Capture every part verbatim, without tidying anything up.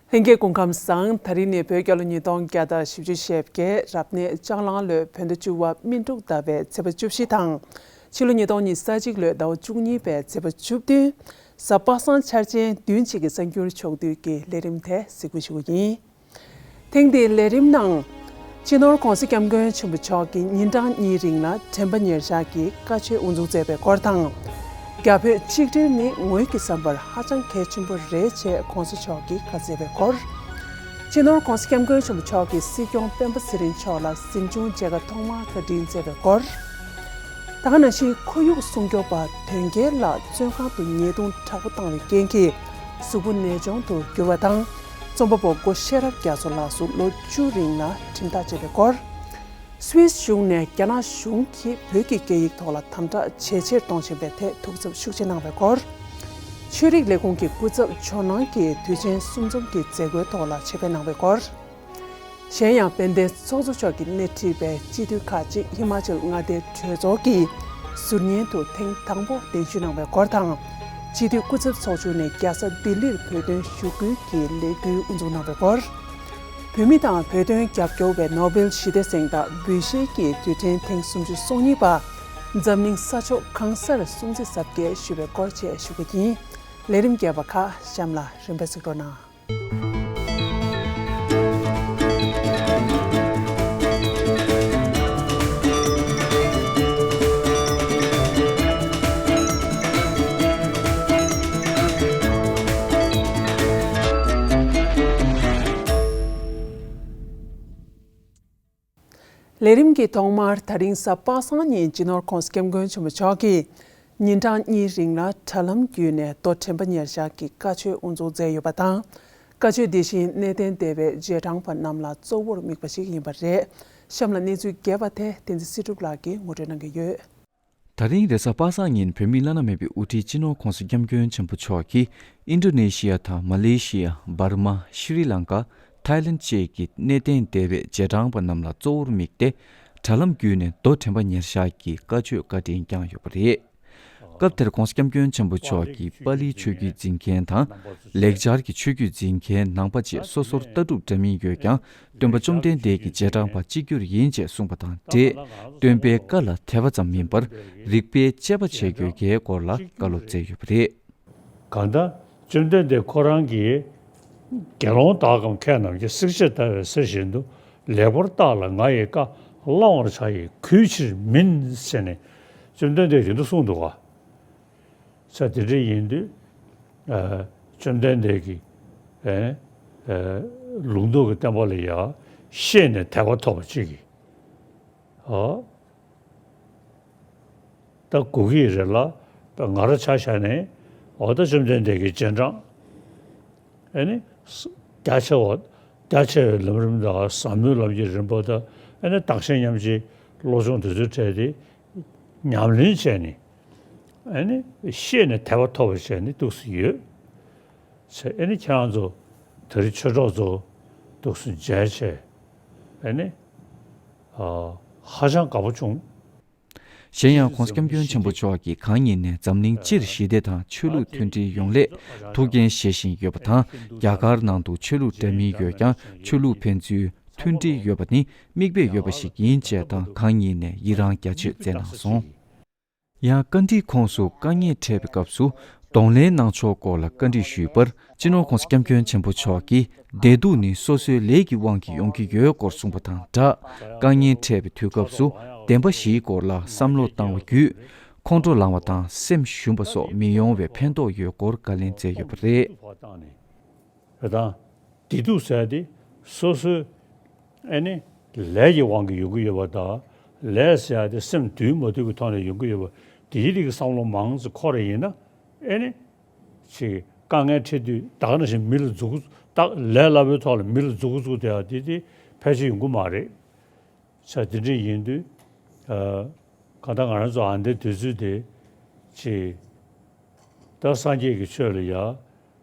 ལྷན་རྒྱས་སྐུ་ཁམས་བཟང་། ད་རིང་ནི་བོད་རྒྱལ་ལོ་ཉིས་སྟོང་བརྒྱ་དང་བཞི་བཅུ་ཞེ་བརྒྱད། རབ་གནས་ལྕགས་གླང་ལོའི་བོད་ཟླ་བཅུ་བ་སྨིན་དྲུག་ཟླ་བའི་ཚེས་པ་བཅུ་བཞི་དང་། ཕྱི་ལོ་ཉིས་སྟོང་ཉི་ཤུ་རྩ་གཅིག་ལོའི་ཟླ་བ་བཅུ་གཉིས་པའི་ཚེས་པ་བཅུ་བདུན། གཟའ་པ་སངས་འཆར་ཅན་བདུན་གཅིག་གི་གསར་འགྱུར་ཕྱོགས་བསྡུས་ཀྱི་ལས་རིམ་དེ་གཟིགས་འབུལ་ཞུ་རྒྱུ་ཡིན། ཐེངས་འདིའི་ལས་རིམ་ནང་། སྤྱི་ནོར་༧གོང་ས་༧སྐྱབས་མགོན་ཆེན་པོ་མཆོག་གིས་ཉིན་གྲངས་གཉིས་རིང་ལ་དྲན་པ་ཉེར་བཞག་གི་བཀའ་ཆོས་དབུ་འཛུགས་མཛད་པའི་སྐོར་དང་། རྒྱ་བོད་གཅིག་སྒྲིལ་ནི་ངོས་ཀྱི་བསམ་པར་ཧ་ཅང་གལ་ཆེན་པོ་རེད་ཅེས་༧གོང་ས་མཆོག་གིས་བཀའ་སྩལ་བའི་སྐོར། སྤྱི་ནོར་༧གོང་ས་༧སྐྱབས་མགོན་ཆེན་པོ་མཆོག་གིས་སྲིད་སྐྱོང་སྤེན་པ་ཚེ་རིང་མཆོག་ལ་གཟིམ་ཆུང་མཇལ་ཁ་ཐོག་མར་བཀའ་དྲིན་སྩལ་བའི་སྐོར། ད་ག་ནང་བཞིན་ཁོར་ཡུག་སྲུང་སྐྱོབ་པ་དོན་རྐྱེན་ལ་བཙོན་ཁང་དུ་ཉེས་རྡུང་དྲག་པོ་བཏང་བའི་རྐྱེན་གྱིས་གཟུགས་པོ་ནད་གཅོང་དུ་གྱུར་བ་དང་། རྩོམ་པ་པོ་སྒོ་ཤེས་རབ་རྒྱ་མཚོ་ལགས་སུ་ལོ་བཅུ་རིང་ལ་ཁྲིམས་ཐག་བཅད་པའི་སྐོར། སུད་སི་གཞུང་ནས་རྒྱ་ནག་གཞུང་གིས་བོད་ཀྱི་སྐད་ཡིག་ཐོག་ལ་དམ་དྲག་ཇེ་ཆེར་གཏོང་བཞིན་པའི་ཐད་ཐུགས་འཚབ་ཤུགས་ཆེ་གནང་བའི་སྐོར། ཆོས་རིག་ལས་ཁུངས་ཀྱི་སྐུ་ཚབ་ཇོ་ནང་གིས་དུས་ཆེན་གསུམ་འཛོམས་ཀྱི་མཛད་སྒོའི་ཐོག་ལ་ཆེད་ཕེབས་གནང་བའི་སྐོར། གཞན་ཡང་དཔལ་ལྡན་ཚོགས་གཙོ་མཆོག་གིས་སྣེ་ཁྲིད་པའི་སྤྱི་འཐུས་ཁག་ཅིག་ཧི་མ་ཅལ་མངའ་སྡེའི་གྲོས་ཚོགས་ཀྱི་ཟུར་ཉན་དུ་ཐེངས་དང་པོ་གདན་ཞུ་གནང་བའི་སྐོར་དང་། སྤྱི་འཐུས་སྐུ་ཚབ་ཚོགས་ཆུང་ནས་རྒྱལ་ས་ལྡི་ལིར་བོད་དོན་ཞུ་སྐུལ་གྱི་ལས་འགུལ་དབུ་འཛུགས་གནང་བའི་སྐོར། བོད་མི་དང་བོད་དོན་རྒྱབ་སྐྱོར་བའི་ནོ་སྦེལ་ཞི་བདེ་གཟེངས་རྟགས་འབུལ་བཞེས་ཀྱི་དུས་དྲན་ཐེངས་སུམ་ཅུ་སོ་གཉིས་པ་འཛམ་གླིང་ས་ཕྱོགས་གང་སར་སྲུང་བརྩི་གཟབ་རྒྱས་ཞུ་བའི་སྐོར་བཅས་ཞུ་གི་ཡིན། ལས་རིམ་རྒྱས་པ་ཁག་གཤམ་ལ་རིམ་པས་གཟིགས་རོགས་གནང་། ལས་རིམ་གྱི་ཐོག་མར་ད་རིང་གཟའ་པ་སངས་ཉིན་སྤྱི་ནོར་༧གོང་ས་༧སྐྱབས་མགོན་ཆེན་པོ་མཆོག་གིས་ཉིན་གྲངས་གཉིས་རིང་ལ་དྲ་ལམ་བརྒྱུད་ནས་མདོ་དྲན་པ་ཉེར་བཞག་གི་བཀའ་ཆོས་དབུ་འཛུགས་མཛད་ཡོད་པ་དང་། བཀའ་ཆོས་འདི་བཞིན་གནས་བརྟན་སྡེ་བའི་རྗེས་འབྲང་པ་རྣམས་ལ་གཙོ་བོར་དམིགས་པ་ཞིག་ཡིན་པ་རེད། གཤམ་ལ་གནས་ཚུལ་རྒྱས་པ་དེ་བསྟན་འཛིན་སྲིད་སྒྲུབ་ལགས་ཀྱིས་ངོ་སྤྲོད་གནང་གི་ཡོད། ད་རིང་རེས་གཟའ་པ་སངས་ཉིན་བོད་མིའི་བླ་ན་མེད་པའི་དབུ་ཁྲིད་སྤྱི་ནོར་༧གོང་ས་༧སྐྱབས་མགོན་ཆེན་པོ་མཆོག་གིས་ཨིན་ཌོ་ནེ་ཤི་ཡ་དང་མ་ལེ་ཤི་ཡ། འབར་མ། ཤྲི་ལང་ཀ། ཐའི་ལེནཌ་བཅས་ཀྱི་གནས་བརྟན་སྡེ་བའི་རྗེས་འབྲང་པ་རྣམས་ལ་གཙོ་བོར་དམིགས་ཏེ། དྲ་ལམ་བརྒྱུད་ནས་མདོ་དྲན་པ་ཉེར་བཞག་གི་བཀའ་ཆོས་བཀའ་དྲིན་བསྐྱངས་ཡོད་པ་རེད། སྐབས་དེར་༧གོང་ས་༧སྐྱབས་མགོན་ཆེན་པོ་མཆོག་གིས་པཱ་ལིའི་ཆོས་བརྒྱུད་འཛིན་མཁན་དང་། ལེགས་སྦྱར་གྱི་ཆོས་བརྒྱུད་འཛིན་མཁན་ནང་པ་བཅས་སོ་སོར་ལྟ་གྲུབ་འདྲ་མིན་ཡོད་ཀྱང་། སྟོན་པ་བཅོམ་ལྡན་འདས་ཀྱི་རྗེས་འབྲང་པ་གཅིག་གྱུར་ཡིན་ཅེས་གསུངས་པ་དང་འབྲེལ། སྟོན་པའི་བཀའ་ལ་དད་པ་ཙམ་མིན་པར་རིགས་པའི་དཔྱད་པ་བྱེད་དགོས་ཀྱི་སྐོར་ལ་བཀའ་སློབ་སྩལ་ཡོད་པ་རེད། གང་ལྟར་བཅོམ་ལྡན་འདས་ཁོ་རང་གིས། དགེ་སློང་དག་གམ་མཁས་རྣམས་ཀྱིས། བསྲེགས་བཅད་བརྡར་བའི་གསེར་བཞིན་དུ། ལེགས་པར་བརྟགས་ལ་ང་ཡི་བཀའ་བླང་བར་བྱ་ཡི་གུས་ཕྱིར་མིན། ཟེར་ནས་བཅོམ་ལྡན་འདས་ཀྱིས་འདི་གསུངས་འདུག་ག་ས་དེ་འདྲ་ཡིན་དུས། ཨ། བཅོམ་ལྡན་འདས་ཀྱིས། ཨེ། ཨེ། ལུང་རྟོགས་ཀྱི་བསྟན་པ་ལ་ཡ་ཤེས་ནས་དད་པ་ཐོབ་པ་གཅིག་གིས། ཨ། ད་གོ་གི་རེད་ལ། ད་ང་རང་ཆ་བཞག་ནས། འོ་ད་བཅོམ་ལྡན་འདས་ཀྱི་རྗེས་འབྲང་། ཨེ་ནི། རྒྱ་ཆེ་བ། རྒྱ་ཆེ་བའི་ལམ་རིམ་དང་ཟབ་མོའི་ལམ་གྱི་རིམ་པ་དང་། ཨེ་ནི་བདག་གཞན་མཉམ་བརྗེའི་བློ་སྦྱོང་དེ་ཚོའི་གྲས་དེ་ཉམས་ལེན་བྱས་ནས། ཨེ་ནི་ཤེས་ནས་དད་པ་ཐོབ་པ་བྱས་ནས་འདུག་སེ་ཡོད། ཚེ་ཨེ་ནི་ཁྱེད་རང་ཚོ་དེ་རིང་ཆོས་གྲོགས་ཚོ་འདུག་སེ་མཇལ་བྱས། ཨེ་ནི། ཨ། ཧ་ཅང་དགའ་པོ་བྱུང་། གཞན་ཡང་༧གོང་ས་༧སྐྱབས་མགོན་ཆེན་པོ་མཆོག་གིས་གང་ཉིད་ནས་འཛམ་གླིང་སྤྱིར་ཞི་བདེ་དང་ཆོས་ལུགས་མཐུན་སྒྲིལ་ཡོང་སླད་ཐུགས་འགན་བཞེས་བཞིན་ཡོད་པ་དང་། རྒྱ་གར་ནང་དུ་ཆོས་ལུགས་འདྲ་མིན་ཡོད་ཀྱང་ཆོས་ལུགས་ཕན་ཚུན་མཐུན་སྒྲིལ་ཡོད་པ་ནི་མིག་དཔེ་ཡོད་པ་ཞིག་ཡིན་ཅེས་དང་གང་ཉིད་ནས་ཡི་རང་རྒྱ་ཆེ་སྩལ་གནང་སོང་། ཡང་བཀའ་འདྲིའི་ཁོངས་སུ་དཀའ་ངལ་འཕྲད་པའི་སྐབས་སུ་གདོང་ལེན་གནང་ཕྱོགས་སྐོར་ལ་བཀའ་འདྲི་ཞུས་པར། སྤྱི་ནོར་༧གོང་ས་༧སྐྱབས་མགོན་ཆེན་པོ་མཆོག་གིས། བདེ་སྡུག་ནི་སོ་སོའི་ལས་ཀྱི་དབང་གིས་ཡོང་གི་ཡོད་སྐོར་གསུངས་པ་དང་སྦྲགས། དཀའ་ངལ་འཕྲད་པའི་དུས་སྐབས་སུ་བདེན་པ་བཞིའི་སྐོར་ལ་བསམ་བློ་བཏང་བ་བརྒྱུད། ཁོང་ཁྲོ་ལངས་པ་དང་སེམས་ཞུམ་པ་སོགས་མི་ཡོང་བའི་ཕན་ཐོགས་ཡོད་སྐོར་བཀའ་ལན་སྩལ་ཡོད་པ་རེད། བདེ་སྡུག་ཟེར་ཏེ་སོ་སོའི། ཨེ་ནི། ལས་ཀྱི་དབང་གིས་ཡོང་གི་ཡོད་པ་དང་། ལས་ཟེར་ཡ་དེ་སེམས་འདུལ་མ་འདུལ་གྱི་ཐོག་ནས་ཡོང་གི་ཡོད་པ། དེའི་རིགས་ཀྱི་བསམ་བློ་མང་ཙམ་འཁོར་བ་ཡིན་ན། ཨེ་ནི། ཅིག་དཀའ་ངལ་འཕྲད་དུས་ད་ག་ནང་བཞིན་མི་ལ་མཛུབ་གུ་བཏགས། ལས་སླ་པོའི་ཐོག་ལ་མི་ལ་མཛུབ་གུ་བཙུགས་བསྡད་ཡ་དེ་དེ་ཕལ་ཆེར་ཡོང་གི་མ་རེད། ས་དེ་འདྲ་ཡིན་དུས། ཨ། གང་ལྟར་ང་རང་ཚོ་ཨ་འདའི་དུས་ཚོད་དེ། ཅིག་ད་སངས་རྒྱས་ཀྱི་ཆོས་ལ་ཡ།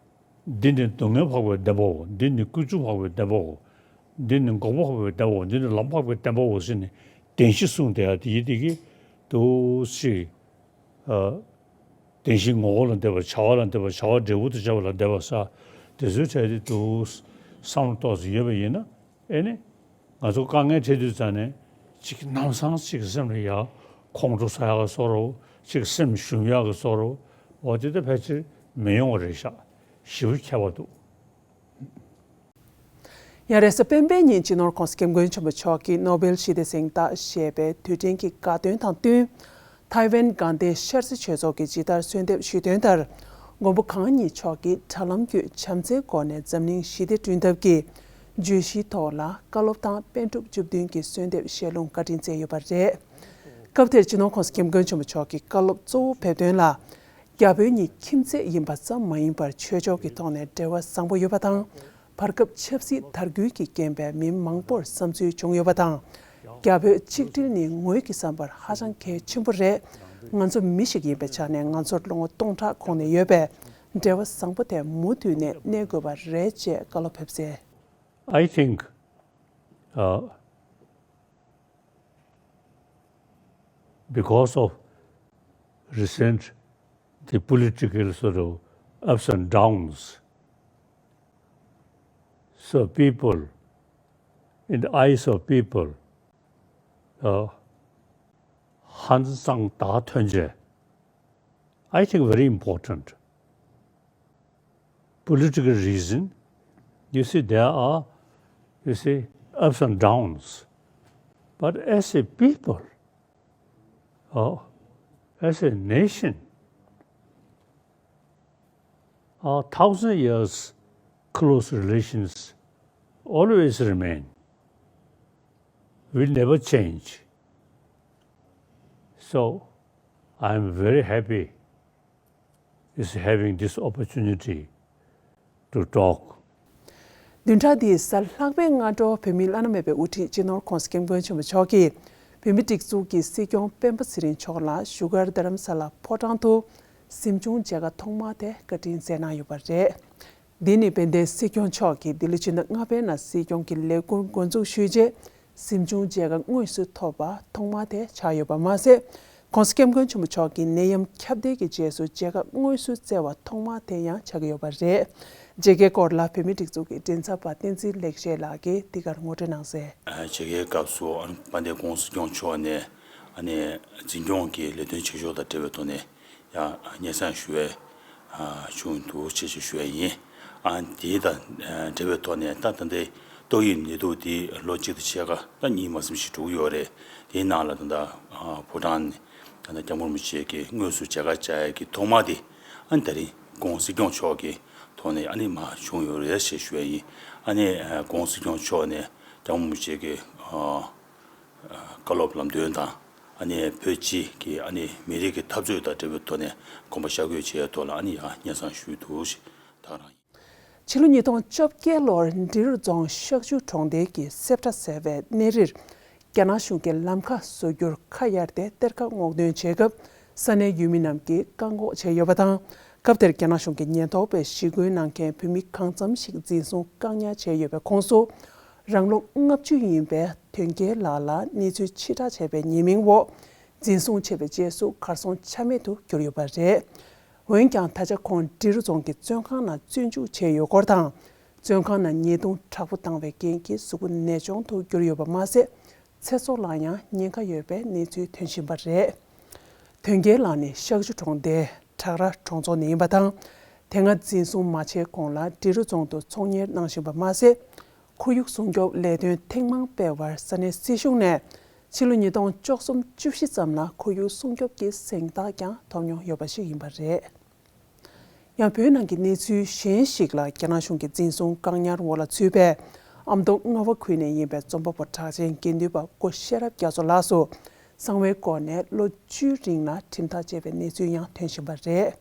འདི་ནི་སྡུག་བསྔལ་འཕགས་པའི་བདེན་པའོ། འདི་ནི་ཀུན་འབྱུང་འཕགས་པའི་བདེན་པའོ། འདི་ནི་འགོག་པ་འཕགས་པའི་བདེན་པའོ། འདི་ནི་ལམ་འཕགས་པའི་བདེན་པའོ་ཟེར་ནས་བདེན་བཞི་གསུངས་བསྡད་ཡ་དེ་ཡི་དེ་གི་འདུག་སེ། ཨ། བདེན་བཞིའི་ངོ་བོ་ལ་འདོད་པ། བྱ་བ་ལ་འདོད་པ། བྱ་བ་འབྲས་བུ་དང་བཅས་པ་ལ་འདོད་པ་ཟེར། དེ་ཚོའི་གྲས་དེ་འདུག་སེ་ བསམ་བློ་ཏོག་ཙམ་ཡོད་པ་ཡིན་ན། ཨེ་ནི། ང་ཚོ་དཀའ་ངལ་འཕྲད་དུས་ཙང་ནས་གཅིག་ལམ་སང་གཅིག་སེམས་ལ་ཡག་ཁོང་ཁྲོ་ཟ་ཡག་གི་བཟོ་འདྲ་བོ། གཅིག་སེམས་ཞུམ་ཡག་གི་བཟོ་འདྲ་བོ། འོ་དེ་ད་ཕལ་ཆེར་མི་ཡོང་བ་རེད་ཤག། ཞེ་པོ་ཁྱད་པར་འདུག། ཡང་རེས་གཟའ་སྤེན་པའི་ཉིན་སྤྱི་ནོར་༸གོང་ས་༸སྐྱབས་མགོན་ཆེན་པོ་མཆོག་གིས་ནོ་སྦེལ་ཞི་བདེའི་གཟེངས་རྟགས་ཞེས་པའི་དུས་དྲན་གྱི་དགའ་སྟོན་དང་བསྟུན། ཐའེ་ཝན་དགའ་ལྡན་ཤར་རྩེ་ཆོས་ཚོགས་ཀྱིས་ཇི་ལྟར་གསོལ་འདེབས་ཞུས་དོན་ལྟར། མགོན་པོ་གང་ཉིད་མཆོག་གིས་དྲ་ལམ་བརྒྱུད་བྱམས་བརྩེའི་སྒོ་ནས་འཛམ་གླིང་ཞི་བདེ་བསྐྲུན་ཐབས་ཀྱི་བརྗོད་གཞིའི་ཐོག་ལ་བཀའ་སློབ་དང་པཎ་གྲུབ་བཅུ་བདུན་གྱི་གསོལ་འདེབས་བཤད་ལུང་བཀའ་དྲིན་སྩལ་ཡོད་པ་རེད། སྐབས་དེར་སྤྱི་ནོར་༸གོང་ས་༸སྐྱབས་མགོན་ཆེན་པོ་མཆོག་གིས་བཀའ་སློབ་གཙོ་བོ་ཕེབས་དོན་ལ། རྒྱ་བོད་གཉིས་ཁྱིམ་མཚེས་ཡིན་པ་ཙམ་མ་ཡིན་པར་ཆོས་ཕྱོགས་ཀྱི་ཐོག་ནས་འབྲེལ་བ་བཟང་པོ་ཡོད་པ་དང་། བར་སྐབས་ཆབ་སྲིད་དར་རྒུད་ཀྱི་རྐྱེན་པས་མི་མང་པོར་བསམ་ཚུལ་བྱུང་ཡོད་པ་དང་། རྒྱ་བོད་ཆིག་སྒྲིལ་ནི་ངོས་ཀྱི་བསམ་པར་ཧ་ཅང་གལ་ཆེན་པོ་རེད། ང་ཚོ་མི་ཞིག་ཡིན་པའི་ཆ་ནས་ང་ཚོར་ལོ་ངོ་སྟོང་ཕྲག་གོང་ནས་ཡོད་པས། འབྲེལ་བ་བཟང་པོ་དེ་མུ་མཐུད་ནས་གནས་དགོས་པ་རེད་ཅེས་བཀའ་སློབ་ཕེབས་གསལ། I think, uh, because of recent, the political sort of ups and downs, so people, in the eyes of people, uh, ཧང་སང་དག་ཐོན་རྗེས། I think very important. Political reason, you see, there are, you see, ups and downs. But as a people, or as a nation, our thousand years close relations always remain, will never change. So, I am very happy is having this opportunity to talk. བདུན་ཕྲག་འདིའི་གཟའ་ལྷག་པའི་སྔ་དྲོ་བོད་མིའི་བླ་ན་མེད་པའི་དབུ་ཁྲིད་སྤྱི་ནོར་༸གོང་ས་༸སྐྱབས་མགོན་ཆེན་པོ་མཆོག་གིས་བོད་མིའི་སྒྲིག་འཛུགས་ཀྱི་སྲིད་སྐྱོང་སྤེན་པ་ཚེ་རིང་མཆོག་ལ་བཞུགས་སྒར་རྡ་རམ་ས་ལ་ཕོ་བྲང་དུ་གཟིམ་ཆུང་མཇལ་ཁ་ཐོག་མ་དེ་བཀའ་དྲིན་སྩལ་གནང་ཡོད་པ་རེད། འདི་ནི་དཔལ་ལྡན་སྲིད་སྐྱོང་མཆོག་གིས་ལྡི་ལི་སྤྱི་ཟླ་ལྔ་པའི་ནང་སྲིད་སྐྱོང་གི་ལས་འཁུར་འགོ་འཛུགས་ཞུས་རྗེས། གཟིམ་ཆུང་མཇལ་ཁ་དངོས་སུ་ཐོབ་པ་ཐོག་མ་དེ་ཆགས་ཡོད་པ་མ་ཟད། ༸གོང་ས་༸སྐྱབས་མགོན་ཆེན་པོ་མཆོག་གི་ནད་ཡམས་ཁྱབ་གདལ་གྱི་རྗེས་སུ་མཇལ་ཁ་དངོས་སུ་བསྩལ་བ་ཐོག་མ་དེ་ཡང་ཆགས་ཀྱི་ཡོད་པ་རེད། མཇལ་ཁའི་སྐོར་ལ་བོད་མིའི་སྒྲིག་འཛུགས་ཀྱི་མགྲིན་ཚབ་པ་བསྟན་འཛིན་ལེགས་བཤད་ལགས་ཀྱིས་འདི་གར་ངོ་སྤྲོད་གནང་གསལ། མཇལ་ཁའི་སྐབས་སུ་ཨ་ནི་དཔལ་ལྡན་༸གོང་ས་༸སྐྱབས་མགོན་ཆེན་པོ་མཆོག་ནས་ཨ་ནི་འཛིན་སྐྱོང་གི་ལས་དོན་བྱེད་ཕྱོགས་དང་འབྲེལ་བའི་ཐོག་ནས། ཡང་སྙན་སེང་ཞུ་བའི་ཨ་བྱུང་འདུག་ཅེས་ཞུ་བ་ཡིན། ཨ་དེ་དང་ཨ་འབྲེལ་བའི་ཐོག་ནས་ད་ད་ལྟའི་ཏོག་དབྱིབས་ནད་དུག་འདི་ལོ་གཅིག་དང་ཕྱེད་ཀ་ད་གཉིས་མ་ཟིན་ཞིག་འགྲོ་གི་ཡོད་རེད། དེའི་ནང་ལ་ད་ལྟ་ཨ་ཕོ་བྲང་ནས་ད་ལྟ་སྐྱབས་མགོན་རིན་པོ་ཆེ་གི་དངོས་སུ་མཇལ་ཁ་བཅར་ཡས་ཀྱི་ཐོག་མ་དེ་ཨ་ནི་ད་རིང་༸གོང་ས་༸སྐྱབས་མགོན་མཆོག་གི་ཐོག་ནས་ཨ་ནི་མར་བྱུང་ཡོད་རེད་ཅེས་ཞུ་བ་ཡིན། ཨ་ནི་ཨ་༸གོང་ས་༸སྐྱབས་མགོན་མཆོག་ནས་སྐྱབས་མགོན་རིན་པོ་ཆེ་གི་ཨ། བཀའ་སློབ་ལམ་སྟོན་དང་། ཨ་ནི་བོད་སྤྱི་གི་ཨ་ནི་མི་རིགས་ཀྱི་འཐབ་རྩོད་དང་འབྲེལ་བའི་ཐོག་ནས་དགོངས་པ་ཤར་བསྐྱོད་བྱས་ཐོག་ལ་ཨ་ནི་ཡང་སྙན་སེང་ཞུས་འདུག་ཞེས་ད་ག་རང་ཡིན། ཕྱི་ལོ་ཉིས་སྟོང་བཅོ་བརྒྱད་ལོར་འབྲི་རུ་རྫོང་ཤག་ཆུ་གྲོང་རྡལ་གྱི་སེབ་ཁྲ་ཟེར་བའི་གནས་རིར། རྒྱ་ནག་གཞུང་གིས་ལམ་ཁ་བཟོ་རྒྱུར་ཁ་གཡར་ཏེ་གཏེར་ཁ་སྔོག་འདོན་བྱས་སྐབས། ས་གནས་ཡུལ་མི་རྣམས་ཀྱིས་བཀག་འགོག་བྱས་ཡོད་པ་དང་། སྐབས་དེར་རྒྱ་ནག་གཞུང་གི་ཉེན་རྟོག་པས་ཞི་རྒོལ་གནང་མཁན་བོད་མི་གང་འཚམ་ཞིག་འཛིན་བཟུང་བཀག་ཉར་བྱས་ཡོད་པའི་ཁོངས་སུ། རང་ལོ་ལྔ་བཅུ་ཡིན་པའི་དོན་རྒྱལ་ལགས་ལ་གནས་ཚུལ་ཕྱིར་བསྒྲགས་བྱས་པའི་ཉེས་མིང་འོག་འཛིན་བཟུང་བྱས་པའི་རྗེས་སུ་གར་སོང་ཆ་མེད་དུ་གྱུར་ཡོད་པ་རེད། འོན་ཀྱང་ད་ཆ་ཁོང་འབྲི་རུ་རྫོང་གི་བཙོན་ཁང་ནང་བཙོན་འཇུག་བྱས་ཡོད་སྐོར་དང་། བཙོན་ཁང་ནང་ཉེས་རྡུང་དྲག་པོ་བཏང་བའི་རྐྱེན་གྱིས་གཟུགས་པོ་ནད་གཅོང་དུ་གྱུར་ཡོད་པ་མ་ཟད། ཚེ་སྲོག་ལ་ཡང་ཉེན་ཁ་ཡོད་པའི་གནས་ཚུལ་ཐོན་བཞིན་པ་རེད། དོན་རྒྱལ་ལགས་ནི་ཤག་ཆུ་གྲོང་རྡལ་བྲག་ར་གྲོང་ཚོ་ནས་ཡིན་པ་དང་། དེ་སྔ་འཛིན་བཟུང་མ་བྱས་གོང་ལ་འབྲི་རུ་རྫོང་དུ་ཚོང་གཉེར་གནང་བཞིན་པ་མ་ཟད། ཁོར་ཡུག་སྲུང་སྐྱོབ་ལས་དོན་ཐེངས་མང་སྤེལ་བར་ས་གནས་སྲིད་གཞུང་ནས་ཕྱི་ལོ་ཉིས་སྟོང་བཅུ་གསུམ་བཅུ་བཞི་ཙམ་ལ་ཁོར་ཡུག་སྲུང་སྐྱོབ་ཀྱི་གཟེངས་རྟགས་ཀྱང་ཐོབ་མྱོང་ཡོད་པ་ཞིག་ཡིན་པ་རེད། ཡང་བོད་ནང་གི་གནས་ཚུལ་གཞན་ཞིག་ལ། རྒྱ་ནག་གཞུང་གི་འཛིན་བཟུང་བཀག་ཉར་འོག་ལ་ཚུད་པའི་ཨ་མདོ་རྔ་བ་ཁུལ་ནས་ཡིན་པའི་རྩོམ་པ་པོ་གྲགས་ཅན་དགེ་འདུན་པ་སྒོ་ཤེས་རབ་རྒྱ་མཚོ་ལགས་སུ་གསང་བའི་སྒོ་ནས་ལོ་བཅུའི་རིང་ལ་ཁྲིམས་ཐག་བཅད་པའི་གནས་ཚུལ་ཡང་ཐོན་བཞིན་པ་རེད།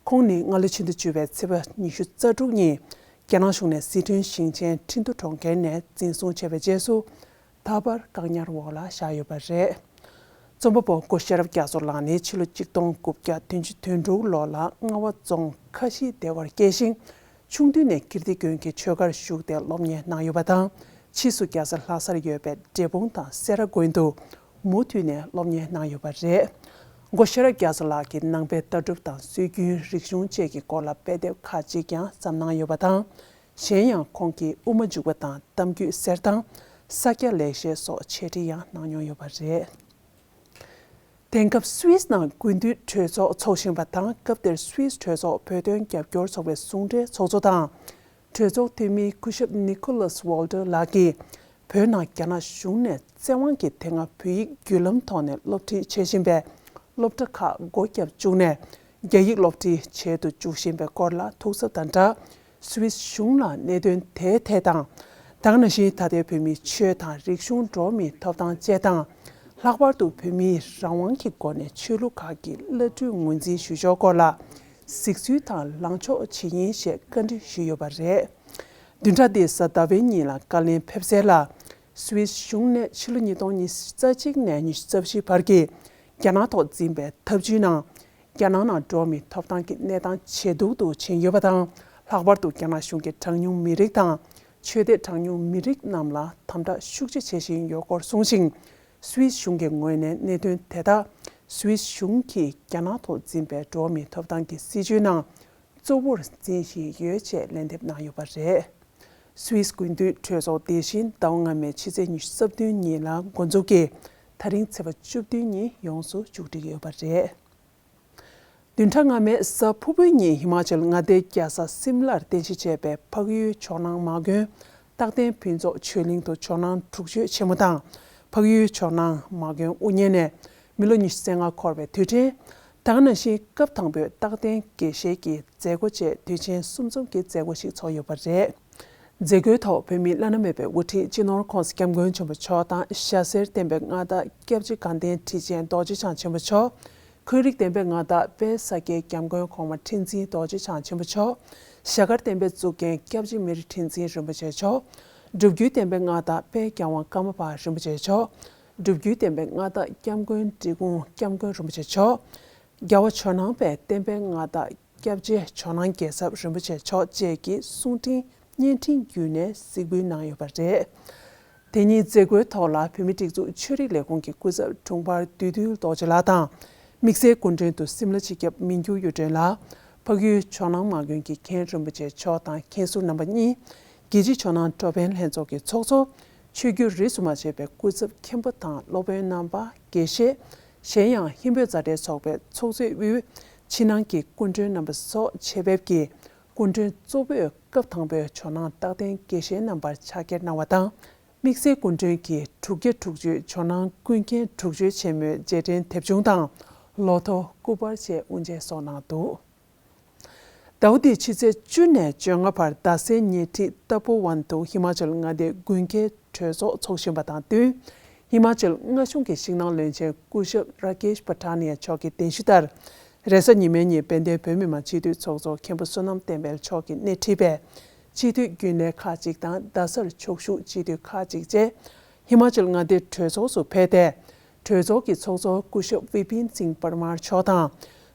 ཁོང་ནི་སྔ་ལོ་ཕྱི་ཟླ་བཅུ་པའི་ཚེས་པ་ཉི་ཤུ་རྩ་དྲུག་ཉིན་རྒྱ་ནག་གཞུང་ནས་ཟི་ཁྲོན་ཞིང་ཆེན་ཁྲིན་ཏུ་གྲོང་ཁྱེར་ནས་འཛིན་བཟུང་བྱས་པའི་རྗེས་སུ། ད་བར་བཀག་ཉར་འོག་ལ་བཞག་ཡོད་པ་རེད། རྩོམ་པ་པོ་སྒོ་ཤེས་རབ་རྒྱ་མཚོ་ལགས་ནི་ཕྱི་ལོ་གཅིག་སྟོང་དགུ་བརྒྱ་བདུན་ཅུ་དོན་དྲུག་ལོ་ལ་རྔ་བ་རྫོང་ཁ་བཞི་སྡེ་བར་སྐྱེས་ཤིང་། ཆུང་དུས་ནས་ཀིརྟི་དགོན་གྱི་ཆོས་སྒར་ཞུགས་ཏེ་སློབ་གཉེར་གནང་ཡོད་པ་དང་། ཕྱིས་སུ་རྒྱལ་ས་ལྷ་སར་ཡོད་པའི་འབྲས་སྤུངས་དང་སེ་ར་དགོན་དུ་མུ་མཐུད་ནས་སློབ་གཉེར་གནང་ཡོད་པ་རེད། སྒོ་ཤེས་རབ་རྒྱ་མཚོ་ལགས་ཀྱིས་ནང་པའི་ལྟ་གྲུབ་དང་སྲོལ་རྒྱུན་རིག་གཞུང་བཅས་ཀྱི་སྐོར་ལ་དཔེ་དེབ་ཁག་ཅིག་ཀྱང་བརྩམས་གནང་ཡོད་པ་དང་། གཞན་ཡང་ཁོང་གིས་དབུ་མ་འཇུག་པ་དང་གཏམ་རྒྱུད་གསེར་ཐང་། ས་སྐྱ་ལེགས་བཤད་སོགས་འཆད་ཁྲིད་ཡང་གནང་མྱོང་ཡོད་པ་རེད། དེང་སྐབས་སུད་སི་ནང་དགུན་དུས་གྲོས་ཚོགས་འཚོགས་བཞིན་པ་དང་། སྐབས་དེར་སུད་སི་གྲོས་ཚོགས་བོད་དོན་རྒྱབ་སྐྱོར་ཚོགས་པའི་ཟུང་འབྲེལ་ཚོགས་གཙོ་དང་། གྲོས་ཚོགས་འཐུས་མི་སྐུ་ཞབས་ནི་ཁོ་ལཱས་ཝོལ་ཏེར་ལགས་ཀྱིས་བོད་ནང་རྒྱ་ནག་གཞུང་ནས་བཙན་དབང་གིས་དེ་སྔ་བོད་ཡིག་བརྒྱུད་ལམ་ཐོག་ནས་སློབ་ཁྲིད་བྱེད་བཞིན་པའི་སློབ་གྲྭ་ཁག་སྒོ་བརྒྱབ་བཅུག་ནས། རྒྱ་ཡིག་སློབ་ཁྲིད་བྱེད་དུ་འཇུག་བཞིན་པའི་སྐོར་ལ་ཐུགས་འཚབ་དང་སྦྲགས། སུད་སི་གཞུང་ལ་གནད་དོན་དེའི་ཐད་དང་། ད་ག་ནང་བཞིན་ད་ལྟའི་བོད་མིའི་ཆོས་དང་རིག་གཞུང་འགྲོ་བ་མིའི་ཐོབ་ཐང་བཅས་དང་། ལྷག་པར་དུ་བོད་མིའི་རང་དབང་གི་སྒོ་ནས་ཆོས་ལུགས་ཁག་གི་བླ་སྤྲུལ་ངོས་འཛིན་ཞུ་ཕྱོགས་སྐོར་ལ་གཟིགས་ཚུལ་དང་ལངས་ཕྱོགས་ཇི་ཡིན་ཞེས་བཀའ་འདྲི་ཞུས་ཡོད་པ་རེད། བདུན་ཕྲག་འདིའི་གཟའ་ཟླ་བའི་ཉིན་ལ་བཀའ་ལན་ཕེབས་གསལ་ལ། སུད་སི་གཞུང་ནས་ཕྱི་ལོ་ཉིས་སྟོང་ཉི་ཤུ་རྩ་གཅིག་ནས་ཉི་ཤུ་རྩ་བཞི་བར་གྱི་རྒྱ་ནག་ཐོག་འཛིན་པའི་འཐབ་ཇུས་ནང་། རྒྱ་ནག་ནང་འགྲོ་བ་མིའི་ཐོབ་ཐང་གི་གནས་སྟངས་ཇེ་སྡུག་ཏུ་ཕྱིན་ཡོད་པ་དང་། ལྷག་པར་དུ་རྒྱ་ནག་གཞུང་གིས་གྲངས་ཉུང་མི་རིགས་དང་། ཆོས་དད་གྲངས་ཉུང་མི་རིགས་རྣམས་ལ་དམ་དྲག་ཤུགས་ཆེ་བྱེད་བཞིན་ཡོད་སྐོར་གསུངས་ཤིང་། སུད་སི་གཞུང་གི་ངོས་ནས་གནད་དོན་དེ་དག་སུད་སི་གཞུང་གིས་རྒྱ་ནག་ཐོག་འཛིན་པའི་འགྲོ་བ་མིའི་ཐོབ་ཐང་གི་སྲིད་བྱུས་ནང་གཙོ་བོར་འཛིན་བཞིན་ཡོད་ཅེས་ལན་འདེབས་གནང་ཡོད་པ་རེད། སུད་སི་དགུན་དུས་གྲོས་ཚོགས་དེ་བཞིན་ཟླ་བ་སྔ་མའི་ཕྱི་ཚེས་ཉི་ཤུ་རྩ་བདུན་ཉིན་ལ་འགོ་འཛུགས་ཀྱིས་ད་རིང་ཚེས་པ་བཅུ་བདུན་ཉིན་ཡོངས་སུ་མཇུག་སྒྲིལ་ཡོད་པ་རེད། བདུན་ཕྲག་སྔ་མའི་གཟའ་ཕུར་བུའི་ཉིན་ཧི་མ་ཅལ་མངའ་སྡེའི་རྒྱལ་ས་སིམ་ལར་རྟེན་གཞི་བྱས་པའི་འཕགས་ཡུལ་ཇོ་ནང་མ་དགོན་རྟག་བརྟན་ཕུན་ཚོགས་ཆོས་གླིང་དུ་ཇོ་ནང་དྲུག་མཆོད་ཆེན་མོ་དང་། འཕགས་ཡུལ་ཇོ་ནང་མ་དགོན་དབུ་བརྙེས་ནས་མི་ལོ་ཉི་ཤུ་རྩ་ལྔ་འཁོར་བའི་དུས་དྲན། ད་ག་ནང་བཞིན་སྐབས་དང་པོའི་རྟག་བརྟན་དགེ་བཤེས་ཀྱི་མཛད་སྒོ་བཅས་དུས་ཆེན་གསུམ་འཛོམས་ཀྱི་མཛད་སྒོ་ཞིག་ཚོགས་ཡོད་པ་རེད། མཛད་སྒོའི་ཐོག་བོད་མིའི་བླ་ན་མེད་པའི་དབུ་ཁྲིད་སྤྱི་ནོར་༸གོང་ས་༸སྐྱབས་མགོན་ཆེན་པོ་མཆོག་དང་། ཤ་ཟེར་བསྟན་པའི་མངའ་བདག་སྐྱབས་རྗེ་དགའ་ལྡན་ཁྲི་ཆེན་རྡོ་རྗེ་འཆང་ཆེན་པོ་མཆོག། ཁོན་རིགས་བསྟན་པའི་མངའ་བདག་དཔལ་ས་སྐྱའི་སྐྱབས་མགོན་གོང་མ་ཁྲི་འཛིན་རྡོ་རྗེ་འཆང་ཆེན་པོ་མཆོག། ཞྭ་དཀར་བསྟན་པའི་གཙུག་རྒྱན་སྐྱབས་རྗེ་མི་རི་ཁྲི་འཛིན་རིན་པོ་ཆེ་མཆོག། སྒྲུབ་བརྒྱུད་བསྟན་པའི་མངའ་བདག་དཔལ་རྒྱལ་དབང་ཀརྨ་པ་རིན་པོ་ཆེ་མཆོག། སྒྲུབ་བརྒྱུད་བསྟན་པའི་མངའ་བདག་སྐྱབས་མགོན་འབྲི་གུང་སྐྱབས་མགོན་རིན་པོ་ཆེ་མཆོག། རྒྱལ་བ་ཇོ་ནང་པའི་བསྟན་པའི་མངའ་བདག་སྐྱབས་རྗེ་ཇོ་ནང་རྒྱལ་ཚབ་རིན་པོ་ཆེ་མཆོག་བཅས་ཀྱིས་གསུང་འཕྲིན་བརྙན་འཕྲིན་བརྒྱུད་ནས་གཟིགས་འབུལ་གནང་ཡོད་པ་རེད། དེ་ཉིན་མཛད་སྒོའི་ཐོག་ལ་བོད་མིའི་སྒྲིག་འཛུགས་ཆོས་རིག་ལས་ཁུངས་ཀྱི་སྐུ་ཚབ་དྲུང་འཕར་བདུད་འདུལ་རྡོ་རྗེ་ལགས་དང་། དམིགས་བསལ་སྐུ་མགྲོན་དུ་སིམ་ལ་སྤྱི་ཁྱབ་མི་འགྱུར་གཡུ་སྒྲོན་ལགས། འཕགས་ཡུལ་ཇོ་ནང་མ་དགོན་གྱི་མཁན་རིན་པོ་ཆེ་མཆོག་དང་མཁན་ཟུར་རྣམ་པ་གཉིས། རྒྱལ་སྤྱིའི་ཇོ་ནང་འགྲོ་ཕན་ལྷན་ཚོགས་ཀྱི་ཚོགས་གཙོ། ཆོས་བརྒྱུད་རིས་སུ་མ་ཆད་པའི་སྐུ་ཚབ་མཁན་པོ་དང་སློབ་དཔོན་རྣམ་པ། དགེ་བཤེས། གཞན་ཡང་ཧིན་བོད་མཛའ་འབྲེལ་ཚོགས་པའི་ཚོགས་གཙོས་དབུས། ཕྱི་ནང་གི་སྐུ་མགྲོན་རྣམ་པ་སོགས་ཆེད་ཕེབས་ཀྱིས་སྐུ་མགྲོན་གཙོ་བོས་སྐབས་དང་པོའི་ཇོ་ནང་རྟག་བརྟན་དགེ་བཤེས་རྣམ་པར་ཕྱག་འཁྱེར་གནང་བ་དང་། དམིགས་བསལ་སྐུ་མགྲོན་གྱིས་དྲུག་བརྒྱ་དྲུག་ཅུ་ཇོ་ནང་ཀུན་མཁྱེན་དྲུག་ཅུའི་ཆེན་མོའི་རྗེས་དྲན་དེབ་ཆུང་དང་། ལོ་ཐོ། སྐུ་པར་བཅས་དབུ་འབྱེད་སོགས་གནང་འདུག་ཟླ་བ་འདིའི་ཕྱི་ཚེས་བཅུ་ནས་བཅོ་ལྔ་བར་རྡ་སའི་ཉེ་འཁྲིས་ཏ་པོ་ཝན་དུ་ཧི་མ་ཅལ་མངའ་སྡེའི་དགུན་ཁའི་གྲོས་ཚོགས་འཚོགས་བཞིན་པ་དང་བསྟུན། ཧི་མ་ཅལ་མངའ་གཞུང་གི་ཤིང་ནགས་བློན་ཆེན་སྐུ་ཞབས་ར་ཀེཤ་པ་ཏྲ་ནི་ཡ་མཆོག་གི་གདན་ཞུ་ལྟར། རེས་གཟའ་ཉི་མའི་ཉིན་དཔལ་ལྡན་བོད་མི་མང་སྤྱི་འཐུས་ཚོགས་གཙོ་མཁན་པོ་བསོད་ནམས་བསྟན་འཕེལ་མཆོག་གིས་སྣེ་ཁྲིད་པའི་སྤྱི་འཐུས་རྒྱུན་ལས་ཁག་ཅིག་དང་། རྡ་སར་ཕྱོགས་བཞུགས་སྤྱི་འཐུས་ཁག་ཅིག་བཅས་ཧི་མ་ཅལ་མངའ་སྡེའི་གྲོས་ཚོགས་སུ་ཕེབས་ཏེ། གྲོས་ཚོགས་ཀྱི་ཚོགས་གཙོ་སྐུ་ཞབས་བི་པིན་སིང་པར་མར་མཆོག་དང་།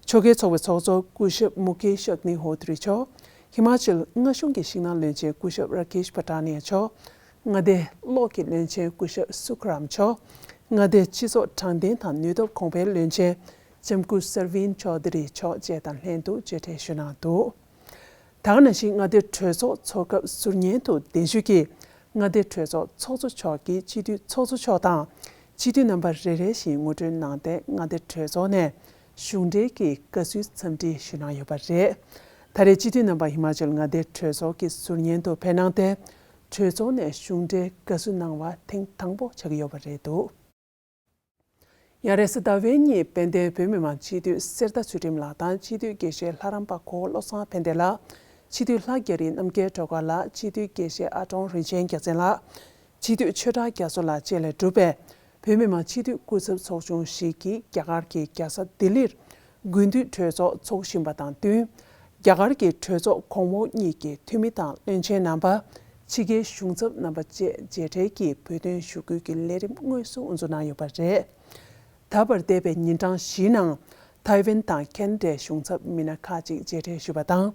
ཕྱོགས་འགལ་ཚོགས་པའི་ཚོགས་གཙོ་སྐུ་ཞབས་མུ་ཀེ་ཤ་ཨག་ནི་ཧོ་ཏི་རི་མཆོག། ཧི་མ་ཅལ་མངའ་གཞུང་གི་ཤིང་ནགས་བློན་ཆེན་སྐུ་ཞབས་ར་ཀེཤ་པ་ཏྲ་ནི་ཡ་མཆོག། མངའ་སྡེ་གློག་གི་བློན་ཆེན་སྐུ་ཞབས་སུ་ཁ་རམ་མཆོག། མངའ་སྡེ་སྤྱི་ཚོགས་དྲང་བདེན་དང་ནུས་སྟོབས་གོང་འཕེལ་བློན་ཆེན་ལྕམ་སྐུ་སར་ཝིན་ཅོ་དི་རི་མཆོག་བཅས་དང་ལྷན་དུ་མཇལ་འཕྲད་ཞུས་གནང་འདུག་ད་ག་ནང་བཞིན་མངའ་སྡེའི་གྲོས་ཚོགས་འཚོགས་སྐབས་ཟུར་ཉན་དུ་གདན་ཞུ་གིས་མངའ་སྡེའི་གྲོས་ཚོགས་ཚོགས་གཙོ་མཆོག་གིས་སྤྱི་འཐུས་ཚོགས་གཙོ་མཆོག་དང་། སྤྱི་འཐུས་རྣམ་པ་རེ་རེ་བཞིན་ངོ་སྤྲོད་གནང་སྟེ། མངའ་སྡེའི་གྲོས་ཚོགས་ནས་གཞུང་འབྲེལ་གྱི་དགའ་བསུའི་འཚམས་འདྲི་ཞུས་གནང་ཡོད་པ་རེད། ད་རེས་སྤྱི་འཐུས་རྣམ་པ་ཧི་མ་ཅལ་མངའ་སྡེའི་གྲོས་ཚོགས་ཀྱི་ཟུར་ཉན་དུ་ཕེབས་གནང་སྟེ། གྲོས་ཚོགས་ནས་གཞུང་འབྲེལ་དགའ་བསུ་གནང་བ་ཐེངས་དང་པོ་ཆགས་ཀྱི་ཡོད་པ་རེད་འདུག་ཡང་རེས་གཟའ་ཟླ་བའི་ཉིན་དཔལ་ལྡན་བོད་མི་མང་སྤྱི་འཐུས་གསེར་རྟ་ཚུལ་ཁྲིམས་ལགས་དང་། སྤྱི་འཐུས་དགེ་བཤེས་ལྷ་རམས་པ་གོ་བོ་བློ་བཟང་ཕན་བདེ་ལགས། སྤྱི་འཐུས་ལྷ་རྒྱ་རི་རྣམ་རྒྱལ་སྒྲོལ་དཀར་ལགས། སྤྱི་འཐུས་དགེ་བཤེས་ཨ་ཀྲོང་རིན་ཆེན་རྒྱལ་མཚན་ལགས། སྤྱི་འཐུས་ཆོས་གྲགས་རྒྱ་མཚོ་ལགས་བཅས་ལས་གྲུབ་པའི་བོད་མི་མང་སྤྱི་འཐུས་སྐུ་ཚབ་ཚོགས་ཆུང་ཞིག་གིས་རྒྱ་གར་གྱི་རྒྱལ་ས་ལྡི་ལིར་དགུན་དུས་གྲོས་ཚོགས་འཚོགས་བཞིན་པ་དང་བསྟུན། རྒྱ་གར་གྱི་གྲོས་ཚོགས་གོང་འོག་གཉིས་ཀྱི་འཐུས་མི་དང་བློན་ཆེན་རྣམ་པ། ཕྱི་རྒྱལ་གཞུང་ཚབ་རྣམ་པ་བཅས་མཇལ་འཕྲད་ཀྱིས་བོད་དོན་ཞུ་སྐུལ་གྱི་ལས་རིམ་དངོས་སུ་དབུ་འཛུགས་གནང་ཡོད་པ་རེད། ད་བར་འདས་པའི་ཉིན་གྲངས་བཞིའི་ནང་། ཐའེ་ཝན་དང་ཁེ་ན་ཌའི་གཞུང་ཚབ་མི་སྣ་ཁག་ཅིག་མཇལ་འཕྲད་ཞུས་པ་དང་།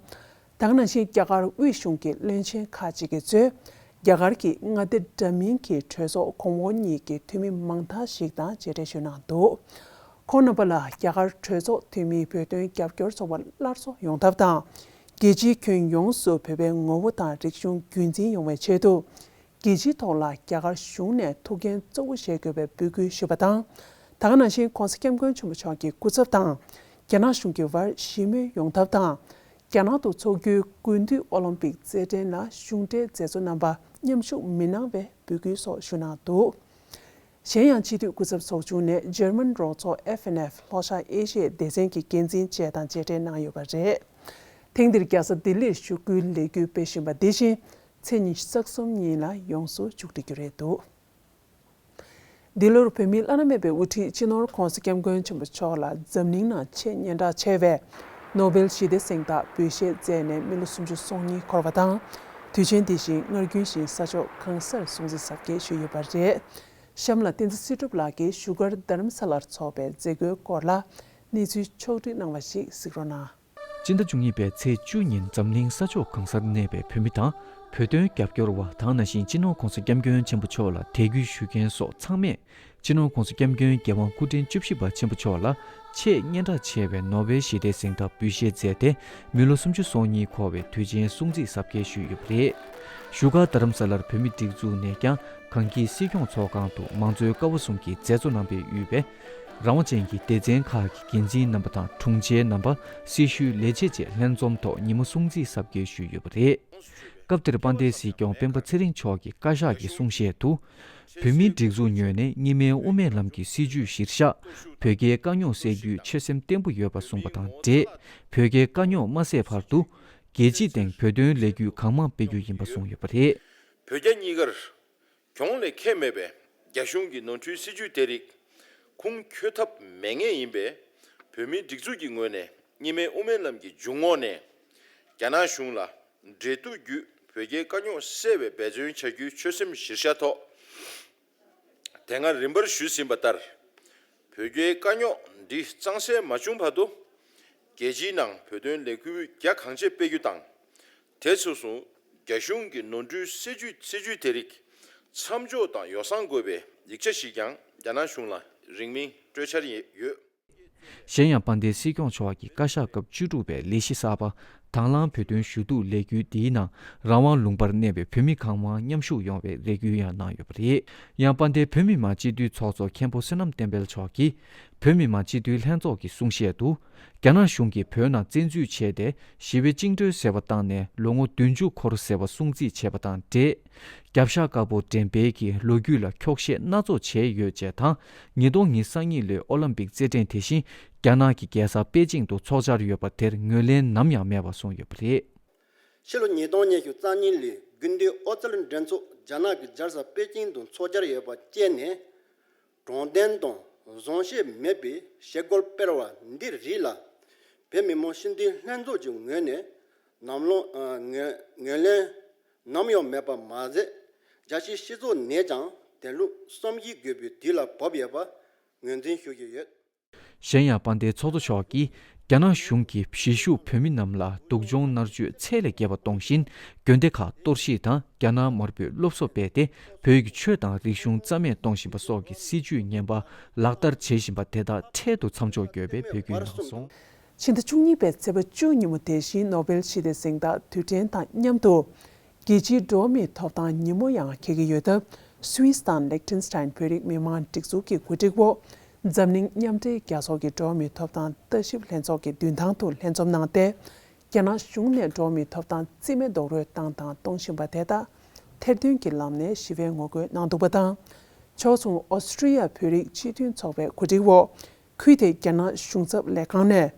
ད་ག་ནང་བཞིན་རྒྱ་གར་དབུས་གཞུང་གི་བློན་ཆེན་ཁག་ཅིག་གིས་གཙོས། རྒྱ་གར་གྱི་མངའ་སྡེ་འདྲ་མིན་གྱི་གྲོས་ཚོགས་གོང་འོག་གཉིས་ཀྱི་འཐུས་མི་མང་དག་ཞིག་དང་མཇལ་འཕྲད་ཞུས་གནང་འདུག་ཁོང་རྣམ་པ་ལ་རྒྱ་གར་གྲོས་ཚོགས་འཐུས་མིའི་བོད་དོན་རྒྱབ་སྐྱོར་ཚོགས་པ་སླར་གསོ་ཡོང་ཐབས་དང་། རྒྱལ་སྤྱིའི་ཁྱོན་ཡོངས་སུ་བོད་པའི་ངོ་བོ་དང་རིག་གཞུང་རྒྱུན་འཛིན་ཡོང་བའི་ཆེད་དུ། རྒྱལ་སྤྱིའི་ཐོག་ལ་རྒྱ་གར་གཞུང་ནས་ཐུགས་འགན་གཙོ་བོ་བཞེས་དགོས་པའི་འབོད་སྐུལ་ཞུས་པ་དང་། ད་ག་ནང་བཞིན་༸གོང་ས་༸སྐྱབས་མགོན་ཆེན་པོ་མཆོག་གི་སྐུ་ཚབ་དང་། རྒྱ་ནག་གཞུང་གི་བར་ཞི་མོལ་ཡོང་ཐབས་དང་། རྒྱ་ནག་ཏུ་འཚོགས་རྒྱུའི་དགུན་དུས་ཨོ་ལིམ་པིག་རྩེད་འགྲན་ལ་གཞུང་འབྲེལ་མཛད་གཙོ་རྣམ་པ་མཉམ་ཞུགས་མི་གནང་བའི་འབོད་སྐུལ་སོགས་ཞུ་གནང་འདུག་གཞན་ཡང་སྤྱི་འཐུས་སྐུ་ཚབ་ཚོགས་ཆུང་ནས་འཇར་མན་རོགས་ཚོགས་F N F ལྷོ་ཤར་ཨེ་ཤི་ཡའི་སྡེ་ཚན་གྱི་འགན་འཛིན་བཅས་དང་མཇལ་འཕྲད་གནང་ཡོད་པ་རེད། ཐེངས་འདིར་རྒྱལ་ས་ལྡི་ལིར་ཞུ་སྐུལ་ལས་འགུལ་སྤེལ་བཞིན་པ་འདི་བཞིན་ཚེས་ཉི་ཤུ་རྩ་གསུམ་ཉིན་ལ་ཡོངས་སུ་མཇུག་སྒྲིལ་རྒྱུ་རེད་འདུག་འདི་ལོར་བོད་མིའི་བླ་ན་མེད་པའི་དབུ་ཁྲིད་སྤྱི་ནོར་༸གོང་ས་༸སྐྱབས་མགོན་ཆེན་པོ་མཆོག་ལ་འཛམ་གླིང་ནང་ཆེས་སྙན་གྲགས་ཆེ་བའི་ནོ་བེལ་ཞི་བདེ་གཟེངས་རྟགས་འབུལ་བཞེས་མཛད་ནས་མི་ལོ་སུམ་ཅུ་སོ་གཉིས་འཁོར་བ་དང་། དུས་ཆེན་འདི་བཞིན་སྔར་རྒྱུན་བཞིན་ས་ཕྱོགས་གང་སར་སྲུང་བརྩི་གཟབ་རྒྱས་ཞུས་ཡོད་པ་རེད། གཤམ་ལ་བསྟན་འཛིན་སྲིད་སྒྲུབ་ལགས་ཀྱིས་བཞུགས་སྒར་རྡ་རམ་ས་ལར་འཚོགས་པའི་མཛད་སྒོའི་སྐོར་ལ་གནས་ཚུལ་ཕྱོགས་བསྒྲིགས་གནང་བ་ཞིག་གཟིགས་རོགས་གནང་། སྤྱི་ཟླ་བཅུ་གཉིས་པའི་ཚེས་བཅུ་ཉིན་འཛམ་གླིང་ས་ཕྱོགས་གང་སར་གནས་པའི་བོད་མི་དང་། བོད་དོན་རྒྱབ་སྐྱོར་བ་དང་། ནང་བཞིན་སྤྱི་ནོར་༸གོང་ས་༸སྐྱབས་མགོན་ཆེན་པོ་མཆོག་ལ་དད་གུས་ཞུ་མཁན་སོགས་ཚང་མས། སྤྱི་ནོར་༸གོང་ས་༸སྐྱབས་མགོན་རྒྱལ་དབང་སྐུ་ཕྲེང་བཅུ་བཞི་པ་ཆེན་པོ་མཆོག་ལ་ཆེས་སྙན་གྲགས་ཆེ་བའི་ནོ་བེལ་ཞི་བདེའི་གཟེངས་རྟགས་འབུལ་བཞེས་མཛད་དེ། མི་ལོ་སུམ་ཅུ་སོ་གཉིས་འཁོར་བའི་དུས་ཆེན་སྲུང་བརྩི་གཟབ་རྒྱས་ཞུས་ཡོད་པ་རེད། བཞུགས་སྒར་རྡ་རམ་ས་ལར་བོད་མིའི་སྒྲིག་འཛུགས་ནས་ཀྱང་། གངས་སྐྱིད་སྲིད་སྐྱོང་ཚོགས་ཁང་དུ་མང་གཙོའི་ཀ་བ་གསུམ་གྱི་མཛད་གཙོ་རྣམ་པས་དབུས་པའི་རང་དབང་ཅན་གྱི་སྡེ་ཚན་ཁག་གི་འགན་འཛིན་རྣམ་པ་དང་དྲུང་ཆེ་རྣམ་པ། སྲི་ཞུའི་ལས་བྱེད་བཅས་ལྷན་འཛོམས་ཐོག་ཉིན་མོ་སྲུང་བརྩི་གཟབ་རྒྱས་ཞུས་ཡོད་པ་རེད། སྐབས་དེར་དཔལ་ལྡན་སྲིད་སྐྱོང་སྤེན་པ་ཚེ་རིང་མཆོག་གིས་བཀའ་ཤག་གི་གསུང་བཤད་དུ། བོད་མིའི་སྒྲིག་འཛུགས་ངོས་ནས་གཉིས་སྨན་དབུ་མའི་ལམ་གྱི་སྲིད་བྱུས་གཞིར་བཞག་བོད་རྒྱའི་དཀའ་རྙོག་སེལ་རྒྱུའི་ཆོད་སེམས་བརྟན་པོ་ཡོད་པ་གསུངས་པ་དང་འབྲེལ། བོད་རྒྱའི་དཀའ་རྙོག་མ་སེལ་བར་དུ། རྒྱལ་སྤྱི་སྟེང་བོད་དོན་ལས་འགུལ་གང་མང་སྤེལ་རྒྱུ་ཡིན་པ་གསུངས་ཡོད་པ་རེད། བོད་རྒྱ་གཉིས་ཀར་གྱོང་ལས་ཁེ་མེད་པའི་རྒྱ་གཞུང་གི་ནོར་འཁྲུལ་སྲིད་བྱུས་དེ་རིགས་ཁུངས་འཁྱོལ་ཐབས་མེད་ངེས་ཡིན་པས། བོད་མིའི་སྒྲིག་འཛུགས་ཀྱི་ངོས་ནས་གཉིས་སྨན་དབུ་མའི་ལམ་གྱི་འཇུག་ངོགས་ནས་རྒྱ་ནག་གཞུང་ལ་འབྲེལ་གཏུག་བརྒྱུད་བོད་རྒྱའི་དཀའ་རྙོག་སེལ་བའི་འབད་བརྩོན་བྱ་རྒྱུའི་ཆོད་སེམས་གཞིར་བཞག་ཐོག་དེ་སྔ་རིམ་པར་ཞུས་ཟིན་པ་ལྟར། བོད་རྒྱའི་དཀའ་རྙོག་འདི་གཙང་སེལ་མ་བྱུང་བར་དུ། རྒྱལ་སྤྱིའི་ནང་བོད་དོན་ལས་འགུལ་རྒྱ་གང་ཆེ་སྤེལ་རྒྱུ་དང་། དེ་སོ་སོ་རྒྱ་གཞུང་གི་ནོར་འཁྲུལ་སྲིད་བྱུས་སྲིད་བྱུས་དེ་རིགས་མཚམས་འཇོག་དང་ཡོ་བསྲང་དགོས་པའི་ཡིག་ཆ་ཞིག་ཀྱང་རྒྱ་ནག་གཞུང་ལ་རིང་མིན་སྤྲོད་འཆར་ཡོད། གཞན་ཡང་། དཔལ་ལྡན་སྲིད་སྐྱོང་མཆོག་གིས་བཀའ་ཤག་སྐབས་བཅུ་དྲུག་པའི་ལས་གཞི་གསར་པ། དང་བླངས་བོད་དོན་ཞུ་གཏུག་ལས་འགུལ་འདིའི་ནང་། རང་དབང་ལུང་པར་གནས་པའི་བོད་མི་གང་མང་མཉམ་ཞུགས་ཡོང་བའི་རེ་སྐུལ་ཡང་གནང་ཡོད་པ་རེད། ཡང་། དཔལ་ལྡན་བོད་མི་མང་སྤྱི་འཐུས་ཚོགས་གཙོ་མཁན་པོ་བསོད་ནམས་བསྟན་འཕེལ་མཆོག་གིས། བོད་མི་མང་སྤྱི་འཐུས་ལྷན་ཚོགས་ཀྱི་གསུང་བཤད་དུ། རྒྱ་ནག་གཞུང་གིས་བོད་ནང་བཙན་འཛུལ་བྱས་ཏེ། ཞི་བའི་བཅིངས་འགྲོལ་ཟེར་བ་བཏང་ནས་ལོ་ངོ་བདུན་ཅུ་འཁོར་ཟེར་བ་སྲུང་བརྩི་བྱས་པ་དང་འབྲེལ། རྒྱབ་ཤ་དཀར་པོ་འགྲེམས་སྤེལ་གྱིས་ལོ་རྒྱུས་ལ་འཁྱོག་བཤད་སྣ་ཚོགས་བྱས་ཡོད་ཅེས་དང་། ཉིས་སྟོང་ཉི་ཤུ་རྩ་གཉིས་ལོའི་ཨོ་ལིམ་པིག་རྩེད་འགྲན་དེ་བཞིན་རྒྱ་ནག་གི་རྒྱལ་ས་པེ་ཅིང་དུ་འཚོགས་འཆར་ཡོད་པ་དེར་ངོས་ལེན་ནམ་ཡང་མེད་པ་གསུངས་ཡོད་པ་རེད། ཕྱི་ལོ་ཉིས་སྟོང་ཉི་ཤུ་རྩ་གཉིས་ལོའི་དགུན་དུས་ཨོ་རྩལ་འགྲན་ཚོགས་རྒྱ་ནག་གི་རྒྱལ་ས་པེ་ཅིང་དུ་འཚོགས་འཆར་ཡོད་པ་བཅས་ནས། དྲང་བདེན་དང་བཟང་ཤེས་མེད་པའི་བྱེད་སྒོ་སྤེལ་བ་འདི་རིགས་ལ། བོད་མི་མང་སྤྱི་འཐུས་ལྷན་ཚོགས་ཀྱི་ངོས་ནས་ནམ་ལངས་ཨ་ངོས་ངོས་ལེན་ནམ་ཡང་མེད་པ་མ་ཟད། རྒྱལ་སྤྱིའི་སྤྱི་ཚོགས་ནས་ཀྱང་དེ་ལུགས་བསམ་གཞིག་དགོས་པའི་དུས་ལ་བབ་ཡོད་པ་ངོས་འཛིན་ཞུ་གི་ཡོད། གཞན་ཡང་། དཔལ་ལྡན་ཚོགས་གཙོ་མཆོག་གིས། རྒྱ་ནག་གཞུང་གིས་གཞིས་བཞུགས་བོད་མི་རྣམས་ལ་སྡུག་སྦྱོང་མནར་གཅོད་ཚད་ལས་བརྒལ་བ་གཏོང་བཞིན། དགོན་སྡེ་ཁག་གཏོར་བཤིག་དང་། རྒྱ་ནག་དམར་པོས་སློབ་གསོ་སྤེལ་ཏེ། བོད་ཀྱི་ཆོས་དང་རིག་གཞུང་རྩ་མེད་གཏོང་བཞིན་པ་སོགས་ཀྱི་སྲིད་བྱུས་ངན་པ་ལག་བསྟར་བྱེད་བཞིན་པ་དེ་དག་འཕྲལ་དུ་མཚམས་འཇོག་དགོས་པའི་འབོད་སྐུལ་གནང་སོང་། ཕྱི་ཟླ་བཅུ་གཉིས་པའི་ཚེས་པ་བཅུ་ཉིན་མོ་དེ་བཞིན་ནོ་བེལ་ཞི་བདེའི་གཟེངས་རྟགས་དུས་དྲན་དང་མཉམ་དུ། རྒྱལ་སྤྱིའི་འགྲོ་བ་མིའི་ཐོབ་ཐང་ཉིན་མོ་ཡང་འཁེལ་གྱི་ཡོད་སྟབས། སུད་སི་དང་ལེག་ཊེན་སི་ཊན་བོད་རིགས་མི་མང་སྒྲིག་འཛུགས་ཀྱི་གོ་སྒྲིག་འོག་འཛམ་གླིང་མཉམ་འབྲེལ་རྒྱལ་ཚོགས་ཀྱི་འགྲོ་བ་མིའི་ཐོབ་ཐང་ལྟ་ཞིབ་ལྷན་ཚོགས་ཀྱི་མདུན་ཐང་དུ་ལྷན་འཛོམས་གནང་སྟེ། རྒྱ་ནག་གཞུང་ནས་འགྲོ་བ་མིའི་ཐོབ་ཐང་རྩིས་མེད་རྡོག་རོལ་བཏང་དང་གཏོང་བཞིན་པ་དེ་དག་ཐེར་འདོན་གྱི་ལམ་ནས་ཞི་བའི་ངོ་རྒོལ་གནང་འདུག་པ་དང་། ཕྱོགས་མཚུངས་ཨོ་སི་ཀྲི་ཡ་བོད་རིགས་སྤྱི་མཐུན་ཚོགས་པའི་གོ་སྒྲིག་འོག་ཁུལ་དེའི་རྒྱ་ནག་གཞུང་ཚབ་ལས་ཁང་ནས།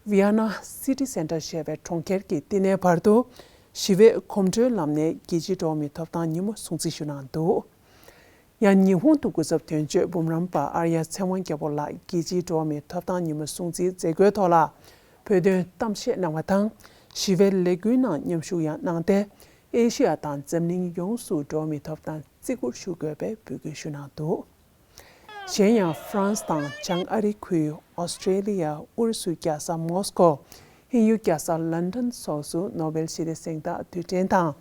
Vienna City Center ཞེས་པའི་གྲོང་ཁྱེར་གྱི་བསྟི་གནས་བར་དུ། ཞི་བའི་གོམ་བགྲོད་ལམ་ནས་རྒྱལ་སྤྱིའི་འགྲོ་བ་མིའི་ཐོབ་ཐང་ཉིན་མོ་སྲུང་བརྩི་ཞུས་གནང་འདུག་ཡང་ཉི་ཧོང་དུ་སྐུ་ཚབ་དོན་གཅོད་འབུམ་རམས་པ་ཨར་ཡ་ཚེ་དབང་རྒྱལ་པོ་ལགས་རྒྱལ་སྤྱིའི་འགྲོ་བ་མིའི་ཐོབ་ཐང་ཉིན་མོ་སྲུང་བརྩིའི་མཛད་སྒོའི་ཐོག་ལ་བོད་དོན་གཏམ་བཤད་གནང་བ་དང་། ཞི་བའི་ལས་འགུལ་ནང་མཉམ་ཞུགས་ཡང་གནང་སྟེ། ཨེ་ཤེ་ཡ་དང་འཛམ་གླིང་ཡོངས་སུ་འགྲོ་བ་མིའི་ཐོབ་ཐང་བརྩི་བཀུར་ཞུ་དགོས་པའི་འབོད་སྐུལ་ཞུས་གནང་འདུག་གཞན་ཡང་། ཧྥ་རན་སི་དང་བྱང་ཨ་རི་ཁུལ། ཨོ་སི་ཀྲེ་ལི་ཡ། ཨུ་རུ་སུའི་རྒྱལ་ས་མོ་སི་ཀོ། ཧིན་ཡུལ་རྒྱལ་ས་ལན་ཌན་སོགས་སུ་ནོ་བེལ་ཞི་བདེ་གཟེངས་རྟགས་དུས་དྲན་དང་།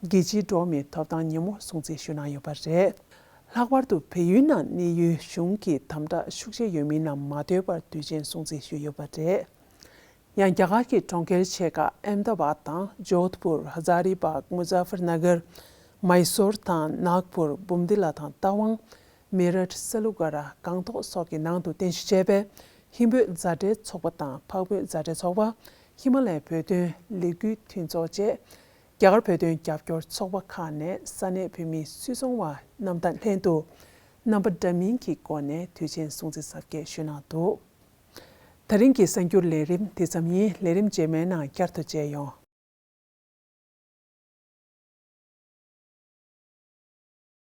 རྒྱལ་སྤྱིའི་འགྲོ་བ་མིའི་ཐོབ་ཐང་ཉིན་མོ་སྲུང་བརྩི་ཞུས་གནང་ཡོད་པ་རེད། ལྷག་པར་དུ་བལ་ཡུལ་ནང་གནས་ཡུལ་གཞུང་གི་དམ་དྲག་ཤུགས་ཆེ་ཡོད་མིན་རྣམས་མ་ཐོས་པར་དུས་ཆེན་སྲུང་བརྩི་ཞུས་ཡོད་པ་རེད། ཡང་རྒྱ་གར་གྱི་གྲོང་ཁྱེར་ཆེ་ཁག་ཨེམ་ད་བཱད་དང་ཇོད་པུར། ཧ་ཛ་རི་བྷག་མུ་ཛ་ཧྥར་ན་གར། མཱི་སོར་དང་ནཱག་པུར། འབུམ་དི་ལ་དང་རྟ་དབང་། མི་རཊ། ས་ལུ་ག་ར། སྒང་ཏོག་སོགས་ཀྱི་ནང་དུ་རྟེན་གཞི་བྱས་པའི་ཧིན་བོད་མཛའ་འབྲེལ་ཚོགས་པ་དང་འཕགས་བོད་མཛའ་འབྲེལ་ཚོགས་པ། ཧི་མ་ལ་ཡའི་བོད་དོན་ལས་འགུལ་མཐུན་ཚོགས་བཅས་རྒྱ་གར་བོད་དོན་རྒྱབ་སྐྱོར་ཚོགས་པ་ཁག་ནས་ས་གནས་བོད་མིའི་སུད་ཚོང་བ་རྣམས་དང་ལྷན་དུ་རྣམ་པ་འདྲ་མིན་གྱི་སྒོ་ནས་དུས་ཆེན་སྲུང་བརྩི་གཟབ་རྒྱས་ཞུས་གནང་འདུག། ད་རིང་གི་གསར་འགྱུར་ལས་རིམ་འདི་ཙམ་ཡིན། ལས་རིམ་རྗེས་མའི་ནང་བསྐྱར་དུ་མཇལ་ཡོང་།